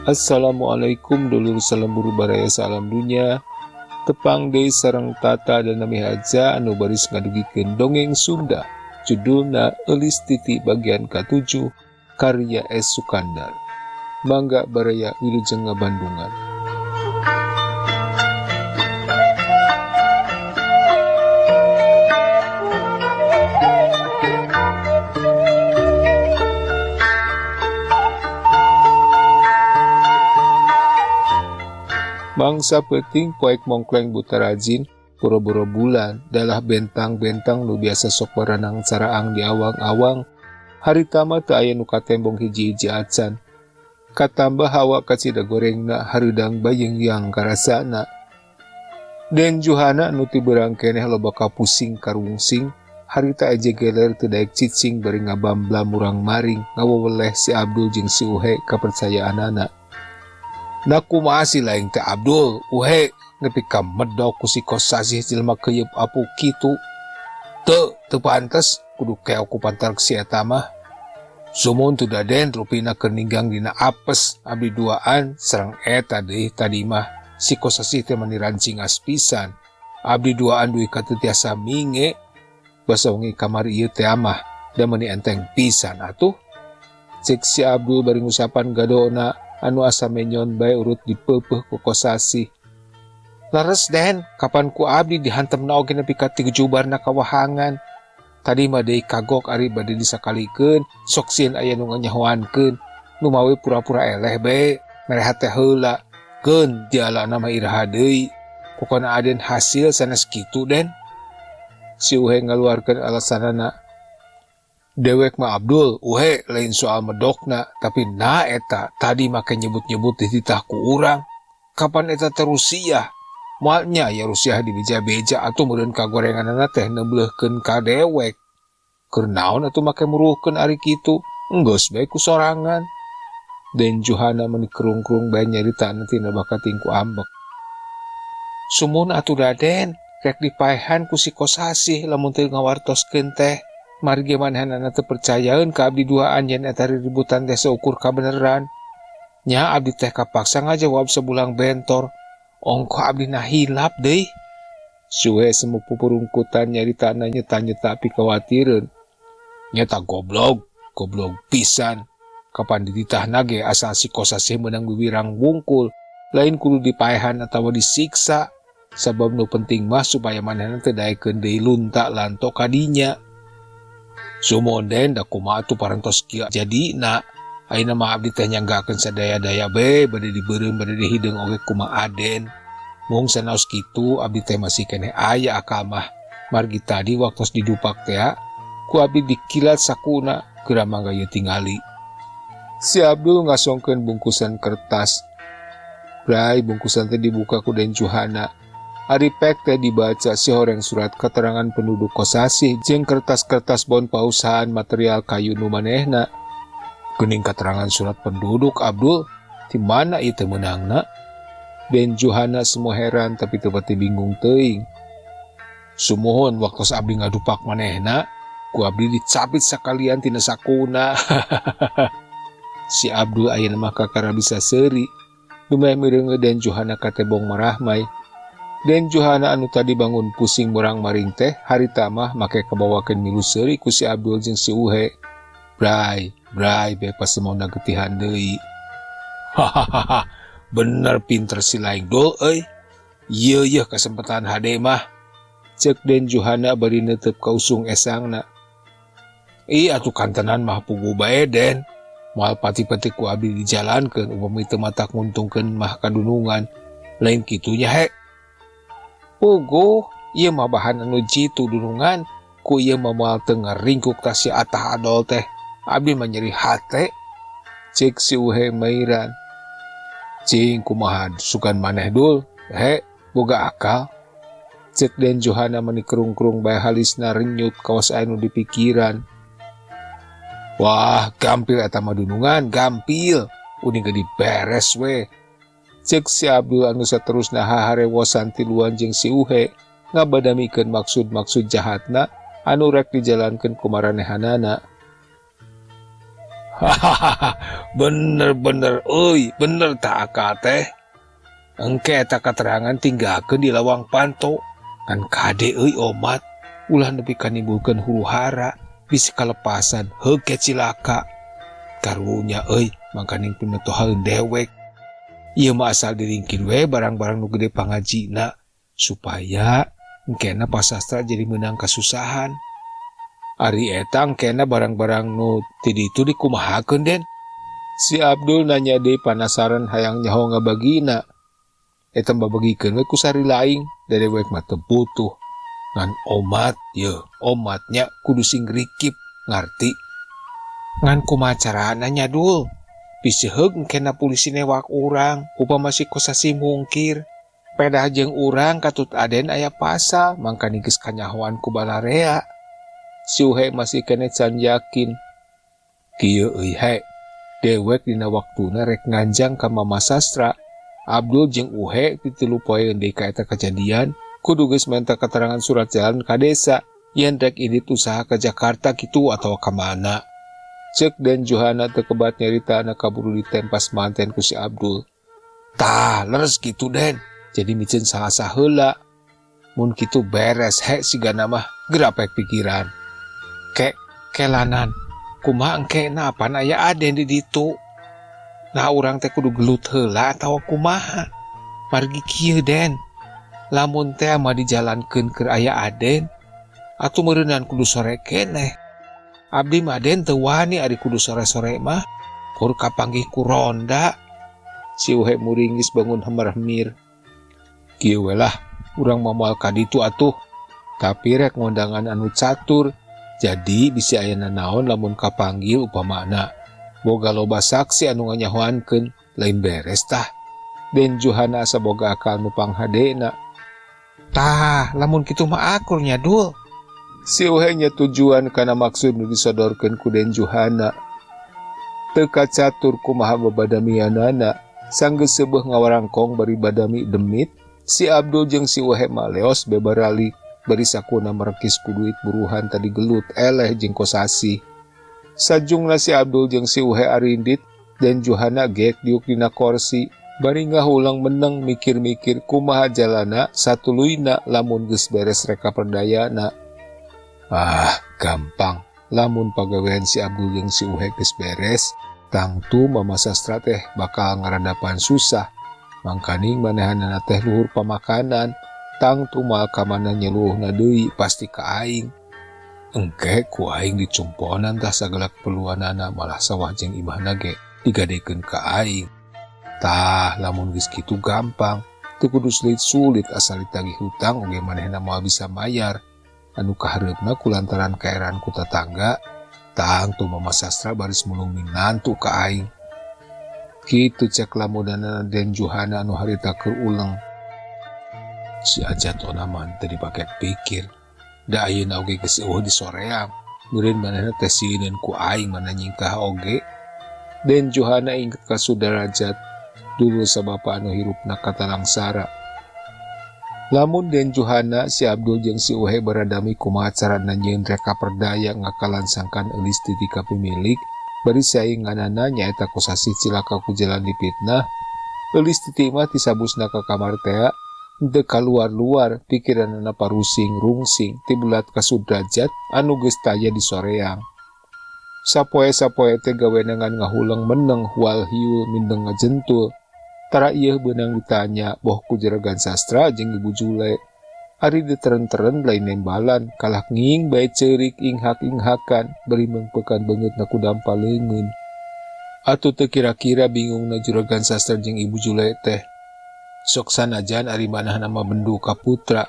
Assalamualaikum dulur salembur baraya salam dunya. Tepang deui sareng Tata dan Nami Haja anu baris ngadugikeun dongeng Sunda. Judulna Eulis Titi bagian ka-7 karya S. Sukandar. Mangga baraya wilujeng ngabandungan. Mangsa peuting poek mongkleng buta rajin, boro-boro bulan, dalah bentang-bentang nu biasa sok baranang caraang di awang-awang. Harita mah teu aya nu katembong hiji-hiji acan. Katambah hawa kacida gorengna hareudang bayeung karasana. Den Juhana nu ti beurang keneh loba kapusing karungsing, harita eje geler teu daek cicing bari ngabamblam murang-maring ngaweweleh si Abdul jeung si Uhe kapercayaanana. Na kumaha si lain teh Abdul, Uhe, nepi ka medok ku si Kosasih jelema keuyeub apu kitu. Teu, teu pantes, kudu keok ku pantar si eta mah. Sumun teu daden rupina keur ninggang dina apes, abdi duaan sareng eta deui tadi mah. Si Kosasih teh mani rancingas pisan. Abdi duaan duwi ka teu tiasa minge. Basa wengi kamari ieu teh mah, da meuni enteng pisan atuh. Cek si Abdul bari ngusapan gadona anu asa menyon bae urut dipeupeuh ku Kosasih. Leres Den, kapan ku abdi dihantemna oge nepi ka tijubarna kawahangan. Tadi mah deui kagok ari bade disakalikeun, sok sieun aya nu nganyahoankeun. Nu mawe pura-pura eleh bae, merehat teh heula. Keun dialana mah iraha deui. Pokona aden hasil sanes kitu Den. Si Uhe ngaluarkeun alasanana. Dewek mah Abdul, Uhe lain soal medokna, tapi na eta tadi make nyebut-nyebut dititah ku urang. Kapan eta teh Rusia? Moalnya ya Rusia dibeja-beja atuh meureun kagorenganana teh neubleuhkeun ka dewek. Keur naon atuh make muruhkeun ari kitu? Enggeus bae ku sorangan. Den Juhana meuni kerung-kerung bae nyaritana tina bakating ku ambek. Sumun atuh Daden, rek dipaehan ku si Kosasih lamun teu ngawartoskeun teh. Margi manehanana teu percayaeun ka abdi duaan yen eta riributan teh seukur kabeneran. Nya abdi teh kapaksa ngajawab sabulang bentor. Ongkoh abdi na hilap deui. Suwe semu pupurungkutan nyaritana nyeta-nyeta pikawatireun. Nyeta goblog, goblog pisan. Kapan dititahna ge asal si Kosasih meunang wiwirang wungkul, lain kudu dipaehan atawa disiksa. Sabab nu penting mah supaya manehna teu daekeun deui lunta lanto kadinya. Sumonden da kumaha atuh parantos kieu jadina. Ayeuna mah abdi teh nyanggakeun sadaya-daya be, bade dibeureum bade dihideung oge kumaha aden. Mung sanaos kitu abdi teh masih keneh aya akal mah. Margi tadi waktos didupak teh ku abdi dikilat sakuna geura mangga ieu tingali. Si Abdul ngasongkeun bungkusan kertas. Bray bungkusan teh dibuka ku Den Juhana. Ari pek teh dibaca si horeng surat keterangan penduduk Kosasih jeung kertas-kertas bon pausahaan material kayu nu manehna. Geuning keterangan surat penduduk Abdul, di mana ieu teh meunangna? Den Juhana semua heran tapi teu pati bingung teuing. Sumuhun waktos abdi ngadupak manehna, ku abdi dicapit sakalian tina sakuna. Si Abdul ayeuna mah kakara bisa seuri. Dumeh mireungeun Den Juhana katebong marahmai. Den Juhana anu tadi bangun pusing murang-maring teh harita mah make kabawakeun milu seuri ku si Abdul jeung si Uhe. Bray, bray be pasemona getihan deui. Hahaha, bener pinter si laing dul euy. Ieu yeuh kasempatan hade mah. Ceuk Den Juhana bari neuteub ka usung esangna. Ih atuh kantenan mah puguh bae Den. Moal pati-pati ku abdi dijalankeun upami teu matak nguntungkeun mah kadunungan. Lain kitunya he. Puguh, ieu mah bahan anu jitu dunungan, ku ieu mah moal teu ngaringkuk ta si atah adol teh. Abdi mah nyeri hate. Cek si Uhe mairan. Cing kumaha sugan maneh dul, he boga akal. Cek Den Juhana meni kerung-kerung bae halisna renyut kawas anu dipikiran. Wah, gampil eta mah dunungan, gampil. Uning ge diberes we. Cek si Abdul anu saterusna haharewosan tiluan jeung si Uhe ngabadamikeun maksud-maksud jahatna anu rek dijalankeun ku maranehanana. Hahaha, bener-bener euy, bener tak akal teh. Engke eta katerangan tinggalkeun di lawang panto. Ngan kade euy omat, ulah nepi ka nimbulkeun huru hara, bisi kalepasan heug ke cilaka. Karunya euy, mangkaning pimetohaeun dewek. Ieu mah asal diringkin we barang-barang nu gede pangajina supaya engkena Pak Sastra jadi menang kasusahan. Ari eta engkena barang-barang nu ti ditu dikumahakeun Den? Si Abdul nanya deui panasaran hayang nyaho ngabagina. Eta babagikeun we ku sari laing, da dewek mah teu butuh. Ngan omat ye, omatnya kudu sing rikip, ngarti. Ngan kumaha carana nya Dul? Bisi heug engkena polisi newak urang, upama si Kosasih mungkir. Pedah jeung urang katut Aden aya pasal, mangkani geus kanyahoan ku balarea. Si Uhe masih keneh can yakin. Kieu euy he, dewek dina waktuna rek nganjang ka Mama Sastra. Abdul jeung Uhe ti tilu poeun deui ka eta kejadian, kudu geus menta keterangan surat jalan ka desa, yen rek indit usaha ka Jakarta kitu atawa ka mana. Cek Den Johana teu kebat nyarita anak kaburu ditempas manten ku si Abdul. Tah, leres kitu Den. Jadi miceun saha-saha heula. Mun kitu beres he sigana mah gerapek pikiran. Kek kelanan kumaha engkena apan aya Aden di ditu. Nah urang teh kudu gelut heula atawa kumaha. Margi kieu Den. Lamun teh mah dijalankeun keur aya Aden atuh meureunan kudu sore keneh. Abdi mah Den teu wani ari kudu sore-sore mah kur kapanggih ku ronda. Si Uhe muringis bangun hemer-hemir. Kieu we lah urang mah moal ka ditu atuh. Tapi rek ngondangan anu catur. Jadi bisi aya nanaon lamun kapanggil upamana. Boga loba saksi anu nganyahoankeun, lain beres tah. Den Johana asa boga akal nu panghadena. Tah, lamun kitu mah akur nya Dul. Si Uhe nya tujuan kana maksud nu disodorkeun ku Den Johana. Teu kacatur kumaha babadamianana, sanggeus seubeuh ngawarangkong bari badami demit, si Abdul jeung si Uhe mah leos bebaralik. Bari sakuna merekis ku duit buruhan tadi gelut eleh jeung Kosasih. Sajungna si Abdul jeung si Uhe arindit, Den Johana gek diuk dina korsi, bari ngahulang meneng mikir-mikir kumaha jalana satuluyna lamun geus beres reka perdayana. Ah, gampang. Lamun pagawean si Abdul jeung si Uhe geus beres, tangtu Mama Sastra teh bakal ngaradapan susah. Mangkaning manehanana teh luhur pamakanan. Tangtu moal ka mana nyeluhna deui pasti ka aing. Engke ku aing dicumponan tah sagala keperluanana malah sawah jeung imahna ge digadekeun ka aing. Tah lamun geus kitu gampang, teu kudu sulit-sulit asal ditagih hutang oge manehna moal bisa mayar. Anu kahareupna kulantaran kaeraan ku tatangga, tangtu Mama Sastra baris mulung minantu ka aing. Kitu cek lamunana Den Johana anu harita keur uleng. Si Ajat onaman teu dipake pikir. Da ayeuna oge geus eueuh di soreang. Meureun manehna teh sieun ku aing mana nyingkah oge. Den Johana inget ka Sudarajat, dulur sabapa anu hirupna katalangsara. Lamun Den Johana, si Abdul jeung si Uhe baradami kumaha carana nyieun reka perdaya ngakalan sangkan eulis ti tika pemilik, bari sainganana nyaeta Kosasih cilaka ku jalan dipitnah. Eulis titi mah tisabusna ka kamar tea, henteu kaluar-luar pikiranana parusing rungsing tibulat ka Sudrajat anu geus taya di soreang. Sapoe-sapoe teh gawena ngan ngahuleng meneng hual hiul mindeng ngajentul. Tara ieu beunang ditanya boh ku Juragan Sastra jeung Ibu Jule. Ari diteren-teren lain nembalan kalah nging bae ceurik inghak-inghakan bari meungpekan beungeutna ku dampa leungeun. Atuh teu kira-kira bingungna Juragan Sastra jeung Ibu Jule teh. Sok sanajan ari manahna mah bendu ka putra,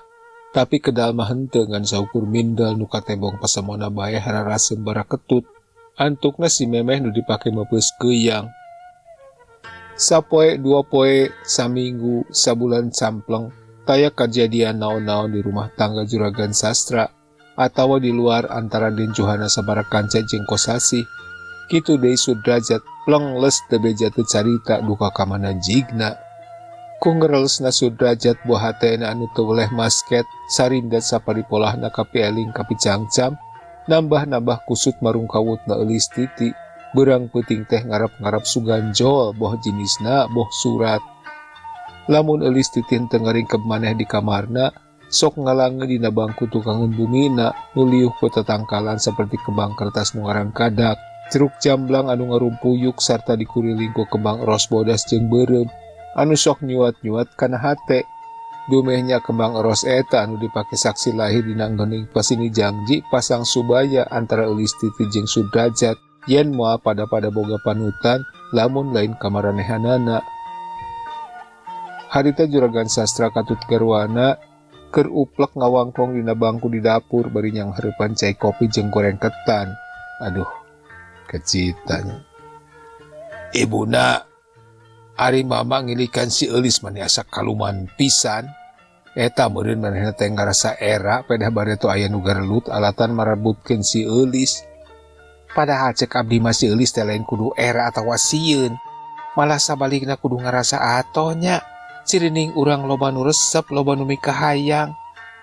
tapi kedal mah henteu ngan saukur mindel nu katembong pasemona bae hararasem bara ketut. Antukna si memeh nu dipake meupeus keuyang. Sapoe dua poe, saminggu, sabulan campleng, taya kajadian naon-naon di rumah tangga Juragan Sastra atawa di luar antara Den Johana sabara kanca jeung Kosasih. Kitu deui Sudrajat pleng les teu beja teu carita duka ka mana jigna. Ku ngerelesna Sudrajat buah hatena anu teu weleh masket, sarindat saparipolahna kapieling kapicangcam, nambah-nambah kusut marungkawutna eulis titi. Beurang peuting teh ngarep-ngarep sugan jol boh jinisna boh surat. Lamun Eulis Titi teu ngaringkeb maneh di kamarna, sok ngalange dina bangku tukangeun bumina nu liuh ku tatangkalan saperti kembang kertas nu ngarangkadak, jeruk jamblang anu ngarumpuyuk sarta dikuriling ku kembang ros bodas jeung beureum anu sok nyuat-nyuat kana hate. Dumehnya kembang eros eta anu dipake saksi lahir dina ngeuning pasini jangji pasang subaya antara Eulis Titi jeung Sudrajat yen moal pada-pada boga panutan lamun lain kamaranehanana. Harita Juragan Sastra katut garwana keur uplek ngawangkong dina bangku di dapur bari nyanghareupan cai kopi jeung goreng ketan. Aduh, kecitanya. Ibuna, ari mama ngilikan si Eulis mani asa kaluman pisan. Eta meureun manehna teh ngarasa era pedah bareto aya nu garelut alatan marebutkeun si Eulis. Padahal cek abdi mah si Eulis teh lain kudu era atawa sieun. Malah sabalikna kudu ngarasa atoh nya. Cirining urang loba nu resep, loba nu mikahayang.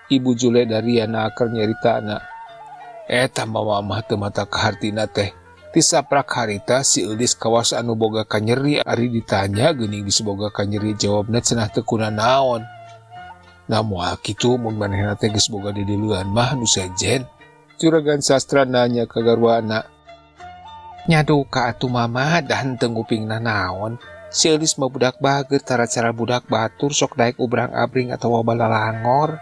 Ibu Jule Dariana keur nyaritana. Eta mama mah teu mata kahartina teh. Ti saprak harita si Eulis kawas anu boga kanyeri ari ditanya geuning geus boga kanyeri jawabna cenah teu kunanaon. Nah moal kitu mun manehna teh geus boga dideulean mah nu sejen. Juragan Sastra nanya ka garwana. Nyaduka atuh mama dah henteu ngupingna naon. Si Eulis mah budak bager tara-cara budak batur sok daek ubrang-abring atawa balalangor.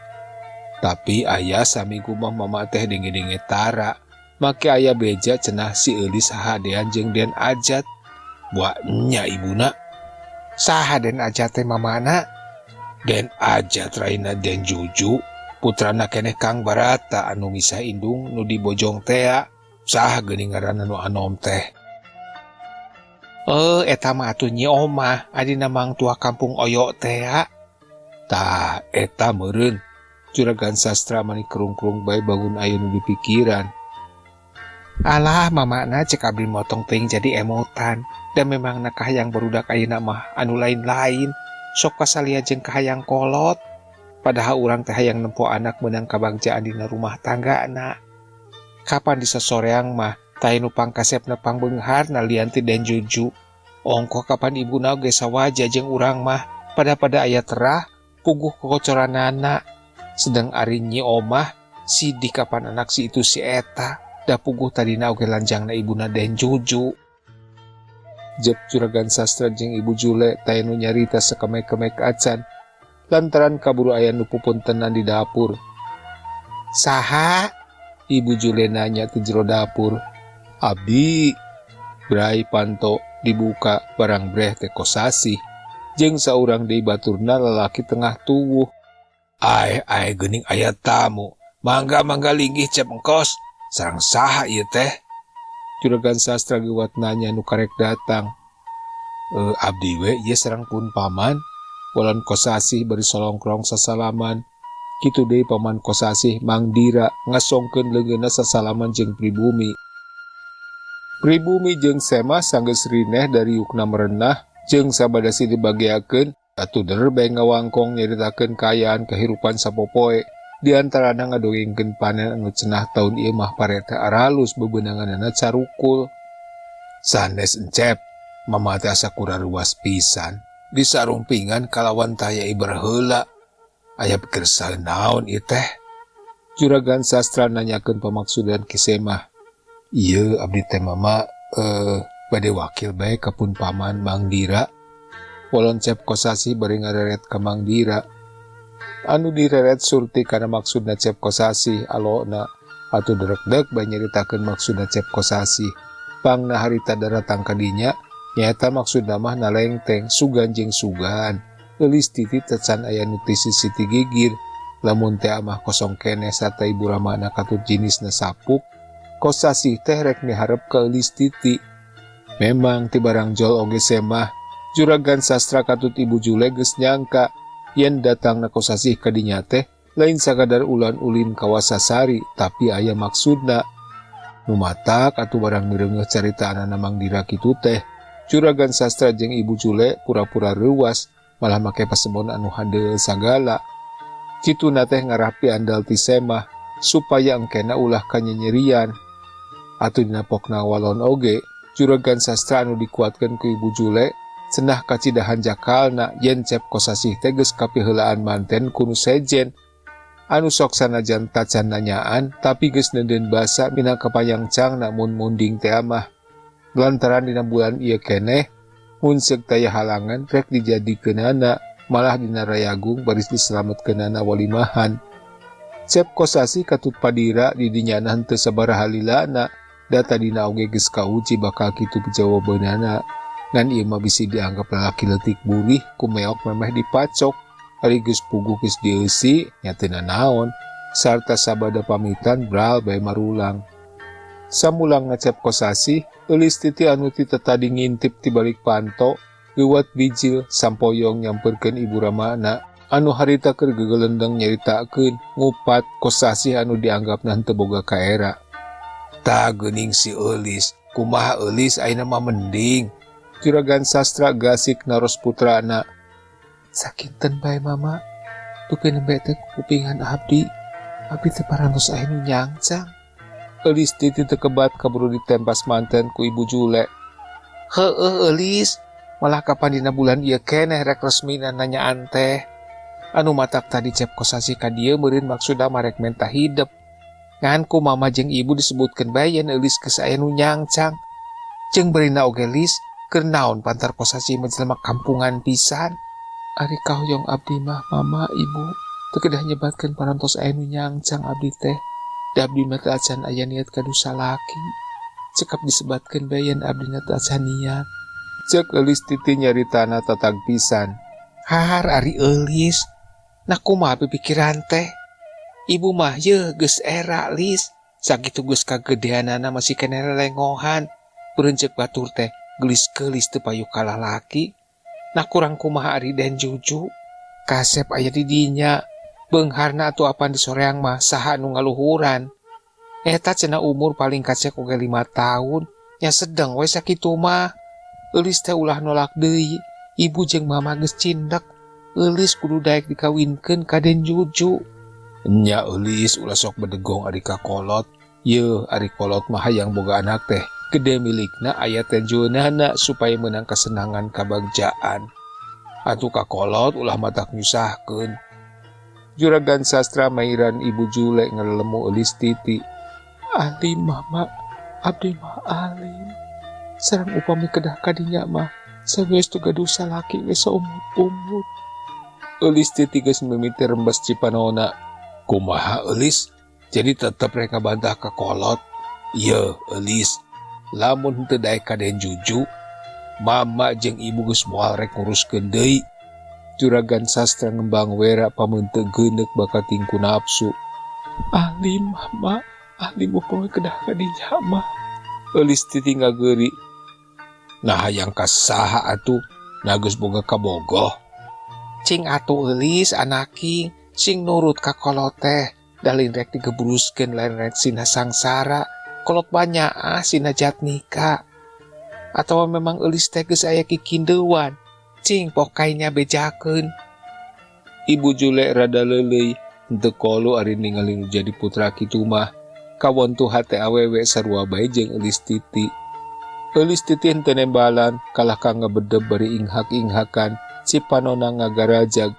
Tapi aya saminggu mah mama teh denge-denge tara. Make aya beja cenah si Eulis hahadean jeung Den Ajat. Buah nya ibuna. Saha Den Ajat teh mamana? Den Ajat raina Den Juju, putrana keneh Kang Barata anu misah indung nu dibojong tea. Saha geuning ngaranna nu anom teh? Eta mah atuh Nyi Omah, adina mangtua kampung Oyo tea. Tah, eta meureun. Juragan Sastra mani kerung-kerung bae bangun aya nu dipikiran. Alah, mamana cek abdi motong teuing jadi emotan. Dan memang na kahayang barudak ayeuna mah anu lain-lain. Sok kasalia jeung kahayang kolot. Padahal urang teh hayang nempo anak meunang kabagjaan dina rumah tanggana. Kapan disasoreang mah tah nu pangkasepna pangbeunghar lian ti Den Juju. Ongkoh kapan ibuna oge sawaja jeung urang mah pada-pada aya terah puguh kokocoranana. Sedang ari Nyi Omah sidih kapan anak si itu si eta da puguh tadina oge lanjangna ibuna Den Juju. Jep Juragan Sastra jeung Ibu Jule teh nu nyarita sakemek-kemek acan lantaran kaburu aya nu pupuntenan di dapur. Saha? Ibu Jule nanya ti jero dapur. Abdi. Brai panto dibuka barang breh teh Kosasih jeung saurang deui baturna lalaki tengah tuwuh. Ae ae geuning aya tamu. Mangga mangga linggih cep engkos. Sareng saha ieu teh? Juragan Sastra gewat nanya nu karek datang. Abdi we ieu sareng pun paman. Walon Kosasih bari solongkrong sasalaman. Kitu deui paman Kosasih Mang Dira ngasongkeun leungeunna sasalaman jeung pribumi. Pribumi jeung Semah sanggeus rineh dari yukna merenah jeung sabada si dibageakeun atuh der bae ngawangkong nyaritakeun kaayaan kahirupan sapopoe. Di antarana ngadongengkeun panen anu cenah taun ieu mah pareta aralus bebenanganana carukul. Sanes encep, mama teh asa kuraruas pisan. Disarumpingan kalawan taya iberheula. Aya pikir naon ieu teh? Juragan Sastra nanyakeun pamaksudan Ki Semah. Ieu abdi teh mama bade wakil bae ka pun paman Mang Dira. Walon cep Kosasih bari ngareret ka Mang Dira. Anu direret surti kana maksudna cep Kosasih alona atuh derekdek bae nyaritakeun maksudna cep Kosasih. Pangna harita daratang ka dinya nyaeta maksudna mah nalengteng sugan jeung sugan. Eulis Titi tecan aya nu ti sisi ti gigir. Lamun teh amah kosong keneh sarta ibu ramana katut jinisna sapuk, Kosasih teh rek miharep ka Eulis Titi. Memang ti barang jol oge Semah, Juragan Sastra katut Ibu Jule geus nyangka yen datangna Kosasih ka dinya teh lain sakadar ulan-ulin kawasasari tapi aya maksudna. Nu matak atuh barang mireungeuh caritaanana Mang Dira kitu teh. Juragan Sastra jeung Ibu Jule pura-pura reuwas malah make pasemon anu handeul sagala. Kituna teh ngarapi andal ti Semah supaya engkena ulah kanyenyerian. Atuh dina pokna walon oge Juragan Sastra anu dikuatkeun ku Ibu Jule cenah kacidahan jakalna yen Cep Kosasih teh geus kapiheulaan manten ku nu sejen. Anu sok sanajan tacan nanyaan tapi geus neudeun basa minangka panyangcangna mun munding teh mah. Lantaran dina bulan ieu keneh mun seuk taya halangan rek dijadikeunana malah dina rayagung baris diselametkeunana walimahan. Cep Kosasih katut padira di dinyana henteu sabaraha lilana da tadina oge geus kauji bakal kitu jawabanana. Ngan ieu mah bisi dianggap lalaki leutik burih ku meok memeh dipacok. Ari geus puguh geus dieusi nya teu nanaon sarta sabada pamitan bral bae marulang. Samulang ngacep Kosasih Eulis Titi anu ti tadi ngintip ti balik panto lewat bijil sampoyong nyamperkeun ibu ramana anu harita keur gegelendeng nyaritakeun ngupat Kosasih anu dianggapna henteu boga kaera. Tah geuning si Eulis, kumaha Eulis ayeuna mah mending. Juragan Sastra gasik naros putrana. Sakinten bae mama, dupi nembe teh kupingan abdi, abdi teh parantos aya nu nyangcang. Eulis Titi teu kebat kaburu ditempas manten ku Ibu Jule. Heueuh Eulis, malah kapan dina bulan ieu keneh rek resmina nanyaan teh. Anu matak tadi Cep Kosasih ka dieu meureun maksudna marek menta hidep. Ngan ku mama jeung ibu disebutkeun bae yen Eulis geus aya nu nyangcang. Jeung berina oge Lis, keur naon pantar Kosasih mah jelema kampungan pisan. Ari kahoyong abdi mah mama ibu teu kedah nyebatkeun parantos aya nu nyangcang abdi teh. Da abdi mah teu acan aya niat ka dusa laki. Cekap disebatkeun bae yen abdi na teu acan niat. Ceuk Eulis Titi nyaritana tatag pisan. Har ari Eulis, nah kumaha pipikiran teh? Ibu mah yeuh geus era Lis, sakitu geus kagedeanana masih keneh lelengohan. Beureun ceuk batur teh geulis-geulis teu payu ka lalaki. Nah kurang kumaha ari Den Juju, kasep aya di dinya, beungharna atuh apan di soreang mah saha nu ngaluhuran. Eta cenah umur paling kacek oge 5 tahun, nya sedeng we sakitu mah. Eulis teh ulah nolak deui, ibu jeung mama geus cindek. Eulis kudu daek dikawinkeun ka Den Juju. Nya Eulis ulah sok bedegong ari ka kolot. Yeuh ari kolot mah hayang boga anak teh. Gede milikna aya tenjueunana supaya menang kesenangan kabagjaan. Atuh ka kolot ulah matak nyusahkeun. Juragan Sastra mairan Ibu Jule ngelemu Eulis Titi. Alim mama, abdi mah alim. Sareng upami kedah kadinya mah, sawios teu gaduh salaki we saumur-umur. Eulis Titi geus mimiti rembes cipanona. Kumaha Eulis? Jadi tetep rek ngabantah ka kolot. Ieu Eulis, lamun henteu daek ka Den Juju, mama jeung ibu geus moal rek nguruskeun deui. Juragan Sastra ngembang wera pameunteuk geuneuk bakal tingku nafsu. Alim mama, alim upami kedah kadinya mah. Eulis Titi ngageuri. Nah hayang ka saha atuh, nah geus boga kabogoh. Cing atuh Eulis anaking, sing nurut ka kolot teh, dalin rek digebruskeun lain rek sina sangsara. Kolot banyak ah sina jatnika. Atau memang Eulis teh geus aya kikindeuan. Cing pokainya bejakeun. Ibu Jule rada leuleuy, henteu kolu ari ningali nu jadi putra kitu mah. Kawontu hate awewe sarua bae jeung Eulis Titi. Eulis Titi henteu nembalan, kalah ka ngebedeb bari inghak-inghakan, cipanona ngagarajag.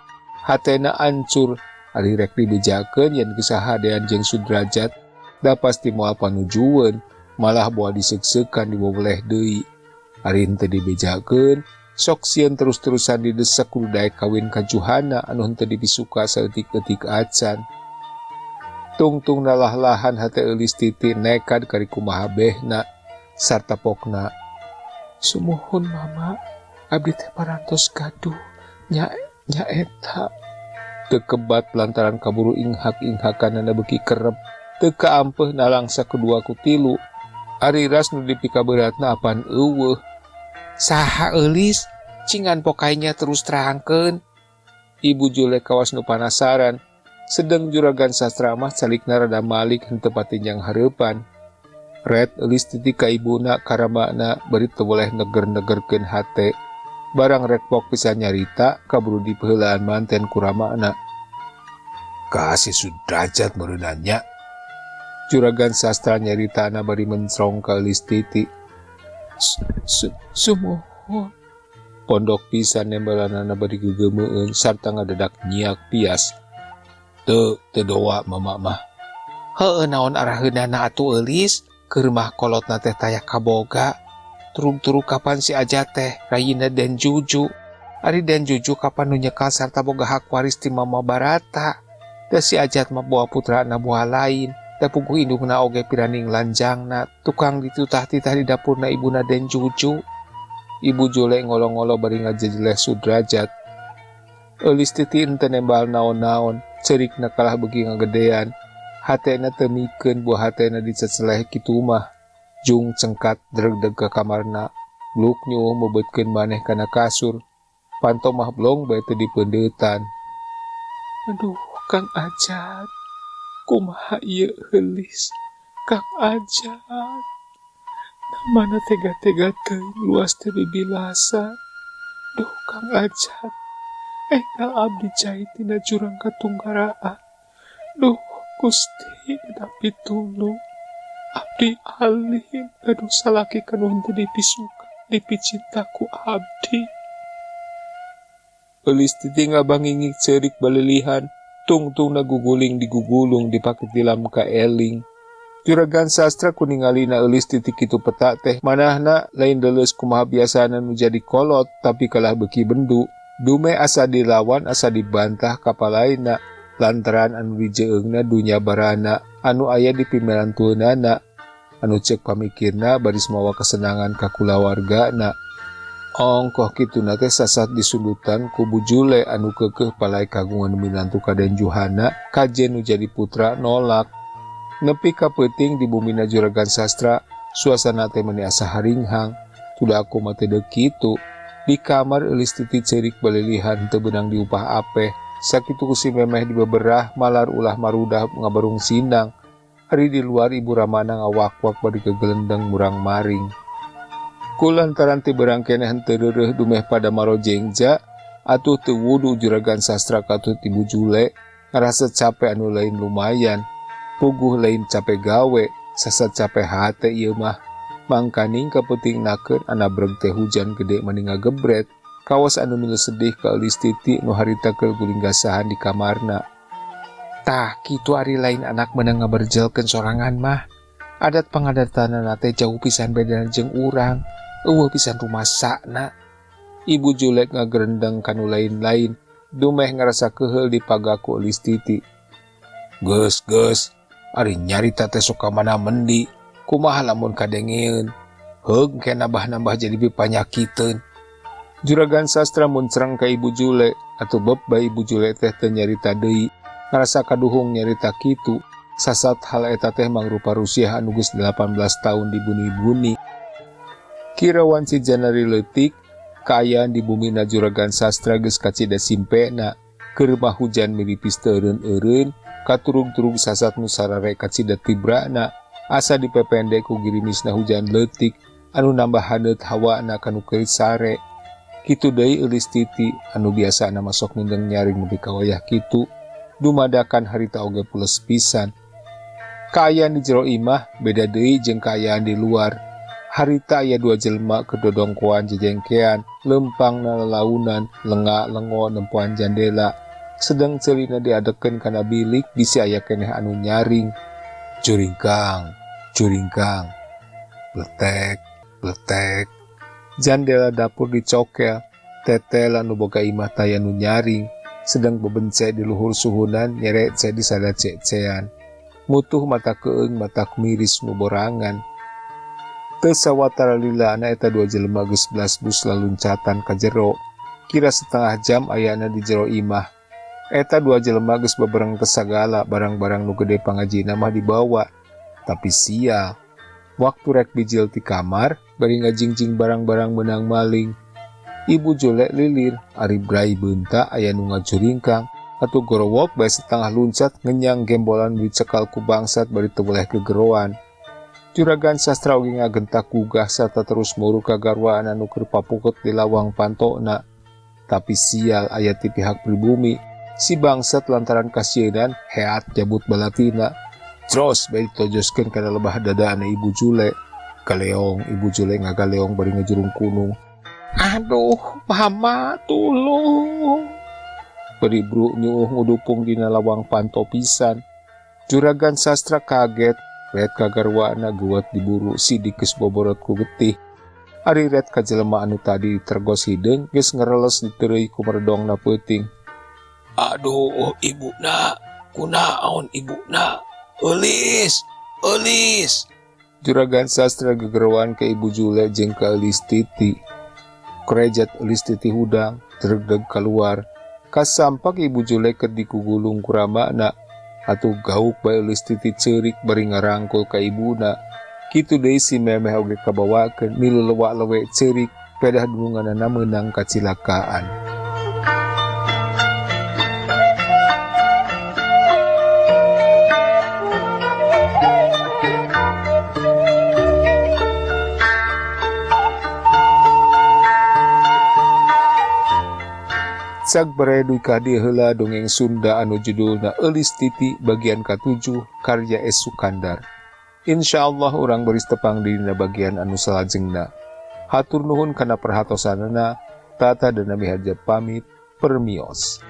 Hatena ancur, ari rek dibejakeun yen geus hadean jeung Sudrajat, da pasti moal panujueun, malah boa diseuk-seukan diweweleh deui. Ari henteu dibejakeun, sok sieun terus-terusan didesek kudu daek kawin ka Juhana anu henteu dipisuka saeutik-eutik acan. Tungtung nalah-lahan hate Eulis Titi nekad kari kumaha behna sarta pokna. Sumuhun mama, abdi teh parantos gaduh nya nya eta. Teu kebat lantaran kaburu inghak-inghakanana beuki kerep. Teu kaampeuh nalangsa kedua ku tilu. Ari ras nu dipikaberatna apan eueuh. Saha Eulis? Cingan pokainya terus terangkeun. Ibu Jule kawas nu panasaran. Sedeng Juragan Sastra mah calikna rada malik henteu patinjang hareupan. Red Eulis Titi ka ibuna karamana bari teu boleh neger-negerkeun hate. Barang rek pok pisan nyarita kaburu dipeuheulaan manten ku ramana. Kasih Sudrajat meureunanya. Juragan Sastra nyaritana bari mencrong ka Eulis Titi. Sumuhun. Pondok pisan nembelanana bari gegeumeueun sarta ngadedak nyiak pias. Teu teu doa mama mah. Heueuh naon araheunana atuh Eulis, keur mah kolotna teh taya kaboga. Turug-turug kapan si Ajat teh rayina Den Juju. Ari Den Juju kapan nu nyekal sarta boga hak waris ti Mama Barata. Da si Ajat mah boa putrana boa lain. Da puguh indungna oge piraning lanjangna, tukang ditutah-titah di dapurna ibuna Den Juju. Ibu Jule ngolo-ngolo bari ngajejeleh Sudrajat. Eulis Titi henteu nembal naon-naon, ceurikna kalah beuki ngagedean. Hatena teu mikeun buah hatena diceceleh kitu mah. Jung cengkat dregdeg ka kamarna, bluk nyuuh mebeutkeun maneh kana kasur. Panto mah blong bae teu dipeundeutan. Aduh, Kang Ajat, kumaha ieu heulis? Kang Ajat. Mana tega-tega teuing luas teh bibilasa. Duh Kang Ajat, enggal abdi cai tina jurang katunggaraan. Duh Gusti tapi tulung. Abdi alim gaduh salaki kanu henteu dipisuka, dipicinta ku abdi. Eulis Titi ngabangingik ceurik balilihan, tungtungna guguling digugulung dipake tilam ka eling. Juragan Sastra kuningalina Eulis Titi kitu peta teh manahna lain leuleus kumaha biasana nu jadi kolot tapi kalah beuki bendu. Dume asa dilawan asa dibantah kapalaina lantaran anu dijeungna dunya barana anu aya di pimelantueunana anu ceuk pamikirna baris mawa kesenangan ka kulawargana. Ongkoh kituna teh sasat disundutan ku Bu Jule anu keukeuh palai kagungan minantu ka Den Juhana kajen nu jadi putra nolak. Nepi ka peuting di bumina Juragan Sastra, suasana teh meuni asa haringhang. Tuda aku mah teu deuk kitu. Di kamar Eulis Titi ceurik balilihan teu beunang diupah apeh. Sakitu ku si memeh dibeberah malar ulah marudah ngabarung sindang. Ari di luar Ibu Ramana ngawak-wak bari gegelendeng murang-maring. Kulantaran ti berang keneh henteu reureuh dumeh pada marojengja, atuh teu wudu Juragan Sastra katut Ibu Jule, ngarasa capek anu lain lumayan. Puguh lain capek gawe, sasat capek hate ieu mah. Mangkaning kapeuting nakeun anabreg teh hujan gede mani ngagebret. Kawas anu milu sedih ka Eulis Titi nu harita keur guling gasahan di kamarna. Tah, kitu ari lain anak meunang ngaberjelkeun sorangan mah. Adat pangadatanana teh jauh pisan bedana jeung urang. Eueuh pisan rumasana. Ibu Julek ngagerendeng kanu lain-lain, dumeh ngarasa keheul dipagaku Eulis Titi. Geus, geus, ari nyarita teh sok ka mana mendi, kumaha lamun kadengeun. Heug ke nambah-nambah jadi pipanyakiteun. Juragan Sastra muncrang ka Ibu Jule, atuh beb bae Ibu Jule teh teu nyarita deui, ngarasa kaduhung nyarita kitu. Sasat hal eta teh mangrupa rusiah anu geus 18 tahun dibuni-buni. Kira wanci janari leutik, kaayaan di bumina Juragan Sastra geus kacida simpena. Keur mah hujan miripis teu eureun-eureun, katurug-turug sasat nu sarare kacida tibrana, asa dipepende ku girimisna hujan leutik anu nambah haneut hawana kanu keur sare. Kitu deui Eulis Titi anu biasana masok mindeng nyaring nepi ka wayah kitu, dumadakan harita oge pules pisan. Kaayaan di jero imah beda deui jeung kaayaan di luar. Harita aya dua jelema keur dodongkoan jejengkean, lempang lalaunan, lenga-lengo nempoan jandela. Sedang ceulina diadekeun kana bilik bisi aya keneh anu nyaring. Curingkang, curingkang. Bletek, bletek. Jandela dapur dicokel, tetel anu boga imah taya nu nyaring. Sedang bebence di luhur suhunan nyerece di sada cecean. Mutuh mata keung mata miris nu borangan. Teu sawatara lila ana eta dua jelema geus belas bus laluncatan ka jero. Kira setengah jam ayana di jero imah. Eta dua jelema geus bebereng ke sagala barang-barang nu gede pangajina mah dibawa. Tapi sial, waktu rek bijil ti kamar bari ngajingjing barang-barang menang maling. Ibu Jolek lilir, ari brai beunta aya nu ngajuringkang. Atuh gorowok bae setengah luncat ngenyang gembolan dicekal ku bangsat bari teu boleh kegeroan. Juragan Sastra oge ngagentak gugah sarta terus muru ka garwaan anu keur papuket di lawang pantokna. Tapi sial aya ti pihak pribumi, si bangsat lantaran kasieunan heat jabut balatina. Terus bae ditojoskeun kana lebah dadaana Ibu Jule. Galeong Ibu Jule ngagaleong bari ngejurung kunung. Aduh, mama tulung. Bari bru nyuuh ngudupung dina lawang panto pisan. Juragan Sastra kaget, ret kagarwana geuwat diburu sidik geus boborot ku getih. Ari ret ka jelema anu tadi ditergos hideung geus ngereles diteureuy ku meredongna peuting. Aduh, ibuna, kunaon ibuna? Eulis, eulis. Juragan Sastra gegeroan ke Ibu Jule jeung ka Eulis Titi. Krejat Eulis Titi hudang, dregdeg keluar. Kasampak Ibu Jule keur dikugulung ku ramana. Atuh gauk bae Eulis Titi ceurik bari ngarangkul ka ibuna. Kitu deui si memeh oge kabawakeun milu lewak-lewe ceurik pedah dununganana meunang kacilakaan. Cag bareduy ka dieu heula dongeng Sunda anu judulna Eulis Titi bagian ka-7 karya S. Sukandar. Insyaallah urang baris tepang dina bagian anu salajengna. Hatur nuhun kana perhatosanana, Tata Dana Miharja pamit, permios.